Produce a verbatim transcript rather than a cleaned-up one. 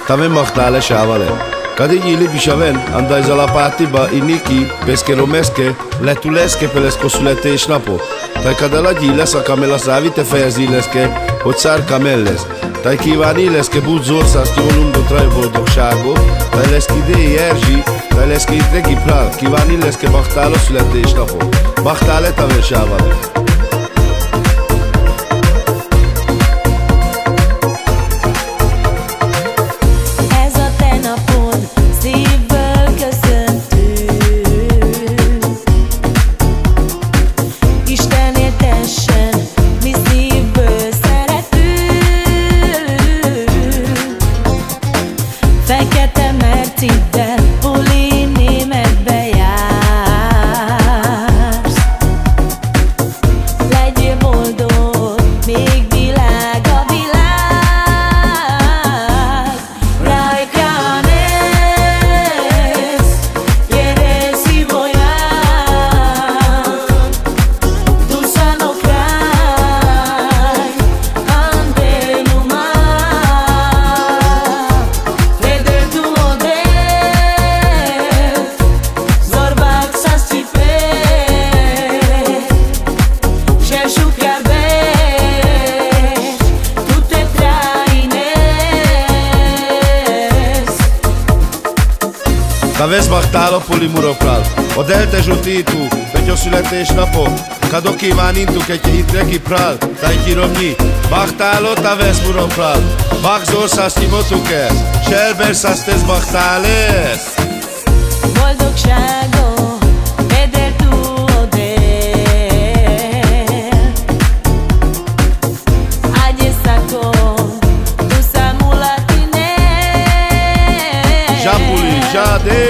Taven bahtale, čhavale. Kade gyilibisavven, andaj zalapátiba i niki, peske romeške, le tu leske pe leskosule tešnapo. Taj kade la gyilasa kamela savi te fejazi leske, o čar kamel les. Taj kivani leske but zor sasti o lum do traj boldog šago, taj leski dej i erži, taj leski itregi pral, kivani leske bahtalo sule tešnapo. Bahtale taven, čhavale. Ez a te napod, szívből köszöntünk. Isten éltessen, mi szívből szeretünk. Fekete merciddel, buli németbe jársz. Legyél boldog, még virág a virág. Rajka néz, gyere szívóján. Tú se no crai, ante no mar. Vedel tu odel, zorbák sasti pe, šel šukjár be, tu te trajines. Taves bahtalo, puli muro pral. Odel te žutitu, pe čo sule tešnapo. Kado kivani tu ke te itregi pral, taj ki romnji. Bahtalo taves, muro pral. Bah zor sasti mo tuke. Šerber sastes bahtales. Boldogságot vedel tu odel. Ágyész ákon, tu se mulatine. Ža, puli, ža, de.